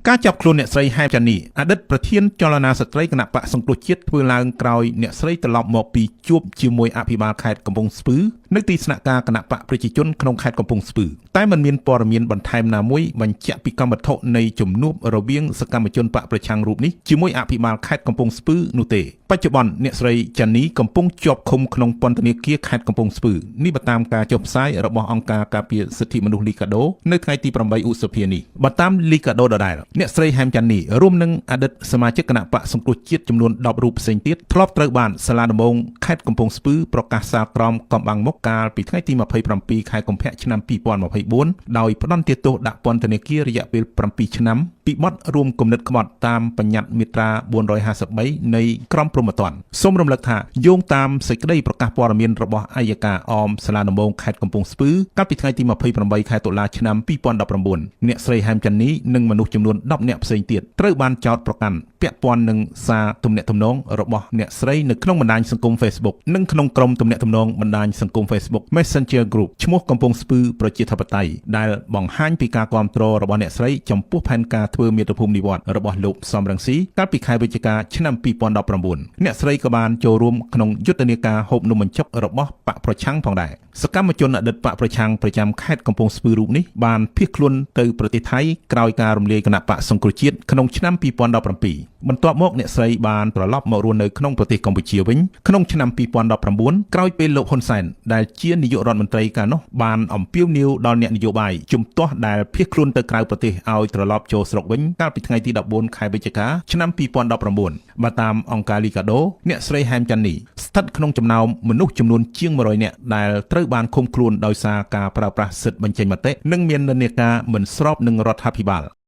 ការចាប់ខ្លួនអ្នកស្រីហែមចានីអតីតប្រធានចលនាស្ត្រីគណបក្សសង្គ្រោះជាតិធ្វើឡើងក្រោយអ្នកស្រីត្រឡប់មកពីជួបជាមួយអភិបាលខេត្តកំពង់ស្ពឺនៅទីស្នាក់ការគណបក្សប្រជាជនក្នុងខេត្តកំពង់ស្ពឺតែមិនមានព័ត៌មានបន្ថែមណាមួយបញ្ជាក់ពីកម្មវត្ថុនៃជំនួបរវាងសកម្មជនបក្សប្រឆាំងរូបនេះជាមួយអភិបាលខេត្តកំពង់ស្ពឺនោះទេបច្ចុប្បន្នអ្នកស្រីចានីកំពុងជាប់ឃុំក្នុងពន្ធនាគារខេត្តកំពង់ស្ពឺនេះបើតាមការចុះផ្សាយរបស់អង្គការការពារសិទ្ធិមនុស្សលីកាដូនៅថ្ងៃទី8ឧសភានេះបើតាមលីកាដូដដែលអ្នកស្រីហែមចានីរួមនឹងអតីតសមាជិកគណបក្សសង្គ្រោះជាតិចំនួន10រូបផ្សេងទៀតធ្លាប់ត្រូវបានសាលាដំបងខេត្តកំពង់ស្ពឺប្រកាសសាលក្រមកំបាំងមុខកាលពីថ្ងៃទី27ខែកុម្ភៈឆ្នាំ2024ដោយផ្តន្ទាទោសដាក់ពន្ធនាគាររយៈពេល7ឆ្នាំពីបទរួមគំនិតក្បត់តាមបញ្ញត្តិមាត្រា453នៃក្រមព្រហ្មទណ្ឌសូមរំលឹកថាយោងតាមសេចក្តីប្រកាសព័ត៌មានរបស់អយ្យការអមសាលាដំបងខេត្តកំពង់ស្ពឺកាលពីថ្ងៃទី28ខែតុលាឆ្នាំ2019អ្នកស្រីហែមចាន់នីនិងមនុស្សចំនួន10នាក់ផ្សេងទៀតត្រូវបានចោទប្រកាន់ពាក់ព័ន្ធនឹងសារទំនាក់ទំនងរបស់អ្នកស្រីនៅក្នុងបណ្ដាញសង្គម Facebook និងក្នុងក្រុមទំនាក់ទំនងបណ្ដាញសង្គម Facebook Messenger Group ឈ្មោះកំពង់ស្ពឺប្រជាធិបតេយ្យដែលបង្ហាញពីការគាំទ្ររបស់អ្នកស្រីចំពោះផែនការធ្វើមាតុភូមិនិវត្តន៍របស់លោកសំរងស៊ីកាលពីខែវិច្ឆិកាឆ្នាំ2019អ្នកស្រីក៏បានចូលរួមក្នុងយុទ្ធនាការហូបនំបញ្ចុករបស់បក្សប្រឆាំងផងដែរសកម្មជនអតីតបក្សប្រឆាំងប្រចាំខេត្តកំពង់ស្ពឺរូបនេះបានភៀសខ្លួនទៅប្រទេសថៃក្រោយការរំលាយគណបក្សសង្គ្រោះជាតិក្នុងឆ្នាំ2017បន្ទាប់មកអ្នកស្រីបានត្រឡប់មករស់នៅក្នុងប្រទេសកម្ពុជាវិញក្នុងឆ្នាំ2019ក្រោយពេលលោកហ៊ុនសែនដែលជានាយករដ្ឋមន្ត្រីកាលនោះបានអំពាវនាវដល់អ្នកនយោបាយជំទាស់ដែលភៀសខ្លួនទៅក្រៅប្រទេសឲ្យត្រឡប់ចូលស្រុកវិញកាលពីថ្ងៃទី14ខែវិច្ឆិកាឆ្នាំ2019បើតាមអង្គការលីកាដូអ្នកស្រីហែមចាន់នីស្ថិតក្នុងចំណោមមនុស្សចំនួនជាង100នាក់ដែលត្រូវបានឃុំខ្លួនដោយសារការប្រើប្រាស់សិទ្ធិបញ្ចេញមតិនិងមាននិន្នាការមិនស្របនឹងរដ្ឋាភិបាល។